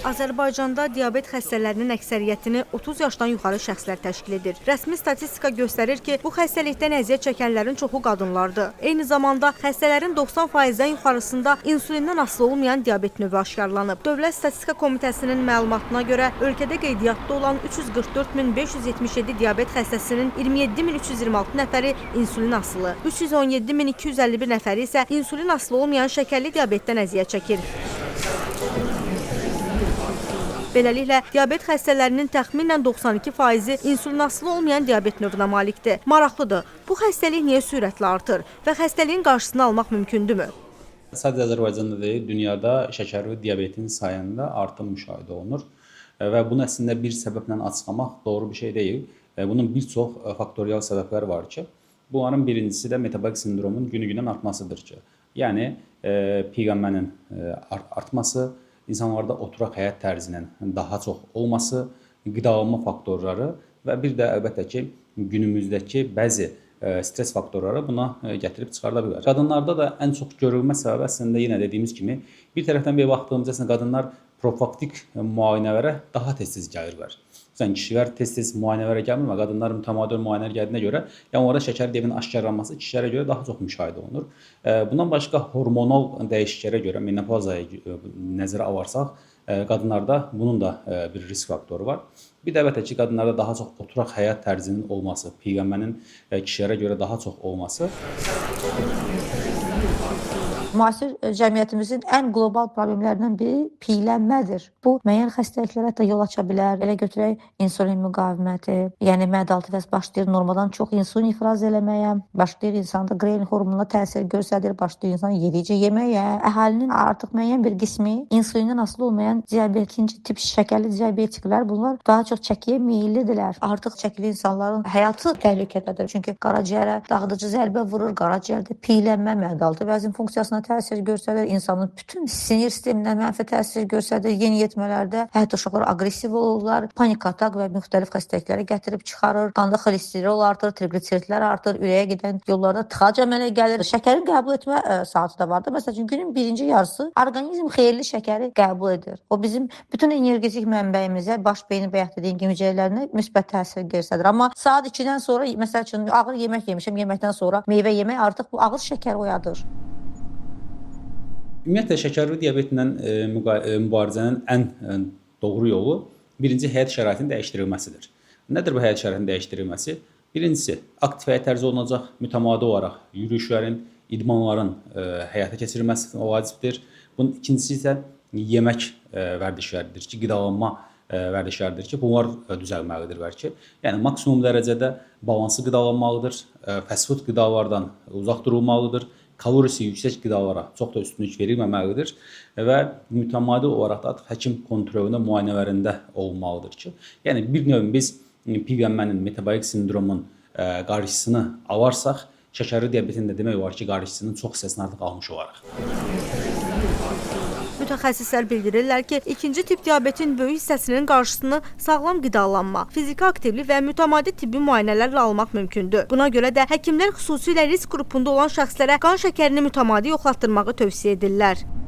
Azərbaycanda diabet xəstələrinin əksəriyyətini 30 yaşdan yuxarı şəxslər təşkil edir. Rəsmi statistika göstərir ki, bu xəstəlikdən əziyyət çəkənlərin çoxu qadınlardır. Eyni zamanda xəstələrin 90%-dən yuxarısında insulindən asılı olmayan diabet növü aşkarlanıb. Dövlət Statistika Komitəsinin məlumatına görə ölkədə qeydiyyatda olan 344577 diabet xəstəsinin 27326 nəfəri insulin asılı, 317251 nəfəri isə insulin asılı olmayan şəkərli diabetdən əziyyət çəkir. Beləliklə, diabet xəstələrinin təxminən 92%-i insulin asılı olmayan diabet növünə malikdir. Maraqlıdır, bu xəstəlik niyə sürətlə artır və xəstəliyin qarşısını almaq mümkündürmü? Sadəcə Azərbaycanda deyil, dünyada şəkərli diabetin sayında artım müşahidə olunur və bunu əslində bir səbəblə açıqlamaq doğru bir şey deyil. Bunun bir çox faktorial səbəbləri var ki, bunların birincisi də metabolik sindromun günü-gündən artmasıdır ki, yəni piyələnmənin artması, insanlarda oturaq həyat tərzinin daha çox olması, qidalanma faktorları və bir də əlbəttə ki, günümüzdəki bəzi stres faktorları buna gətirib çıxarda bilər. Qadınlarda da ən çox görülmə səbəbi əslində yenə dediyimiz kimi bir tərəfdən bir baxdığımızda əslində qadınlar profilaktik müayinələrə daha tez-tez gəlirlər. Məsələn, kişilər tez-tez müayinələrə gəlmir, amma qadınlar mütəmadi müayinələrə gəldiyinə görə, yəni onlarda şəkər diabetinin aşkarlanması kişilərə görə daha çox müşahidə olunur. Bundan başqa hormonal dəyişikliklərə görə menopozayı nəzərə alarsaq, qadınlarda bunun da bir risk faktoru var. Bir də əlbəttə ki, qadınlarda daha çox oturaq həyat tərzinin olması, piyələnmənin kişilərə görə daha çox olması. Müasir cəmiyyətimizin ən qlobal problemlərindən biri piylənmədir. Bu müəyyən xəstəliklərə hətta yol aça bilər. Elə götürək insulin müqaviməti, yəni mədə-altı vəz başlayır normadan çox insulin ifraz eləməyə, başlayır insanda qrelin hormonuna təsir göstərir, başlayır insan yedikcə yeməyə. Əhalinin artıq müəyyən bir qismi insulindən asılı olmayan diabet, ikinci tip şəkərli diabetiklər, bunlar daha çox çəkiyə meyillidirlər. Artıq çəkili insanların həyatı təhlükədədir. Çünki qaraciyərə dağıdıcı zərbə vurur, qaraciyərdə piylənmə mədə-altı vəzin funksiyasına təsir göstərir, insanın bütün sinir sisteminə mənfi təsir göstərir. Yeniyetmələrdə hətta uşaqlar aqressiv olurlar, panik atak və müxtəlif xəstəliklərə gətirib çıxarır, qanda xolesteryol artır, triqliseridlər artır, ürəyə gedən yollarda tıxac əmələ gəlir. Şəkərin qəbul etmə saatı da vardır. Məsəl üçün, günün birinci yarısı orqanizm xeyirli şəkəri qəbul edir. O bizim bütün energetik mənbəyimizə, baş beyni bayaq dediyim kimi hüceyrələrinə müsbət təsir göstərir. Amma saat 2-dən sonra, məsəl üçün, ağır yemək yemişəm, yeməkdən sonra meyvə yemək artıq bu ağır şəkər oyadır. Ümumiyyətlə şəkərli diabetlə mübarizənin ən doğru yolu birinci həyat şəraitinin dəyişdirilməsidir. Nədir bu həyat şəraitinin dəyişdirilməsi? Birincisi, aktiv həyat tərzi olunacaq, mütəmadi olaraq yürüyüşlərin, idmanların həyata keçirilməsi vacibdir. Bunun ikincisi isə yemək vərdişləridir ki, qidalanma vərdişləridir ki, bunlar düzəlməlidir bəlkə. Yəni maksimum dərəcədə balanslı qidalanmalıdır, fast food qidalardan uzaq durulmalıdır, kalorisi yüksək qidalara çox da üstünlük verilməməlidir və mütəmadi olaraq da artıq həkim kontrolunda, müayinələrində olmalıdır ki, yəni bir növ biz piyələnmənin, metabolik sindromun qarşısını alarsaq, şəkərli diabetin də demək olar ki, qarşısının çox hissəsini artıq almış olarıq. Mütəxəssislər bildirirlər ki, ikinci tip diabetin böyük hissəsinin qarşısını sağlam qidalanma, fiziki aktivlik və mütəmadi tibbi müayinələrlə almaq mümkündür. Buna görə də həkimlər xüsusilə risk qrupunda olan şəxslərə qan şəkərini mütəmadi yoxlatdırmağı tövsiyə edirlər.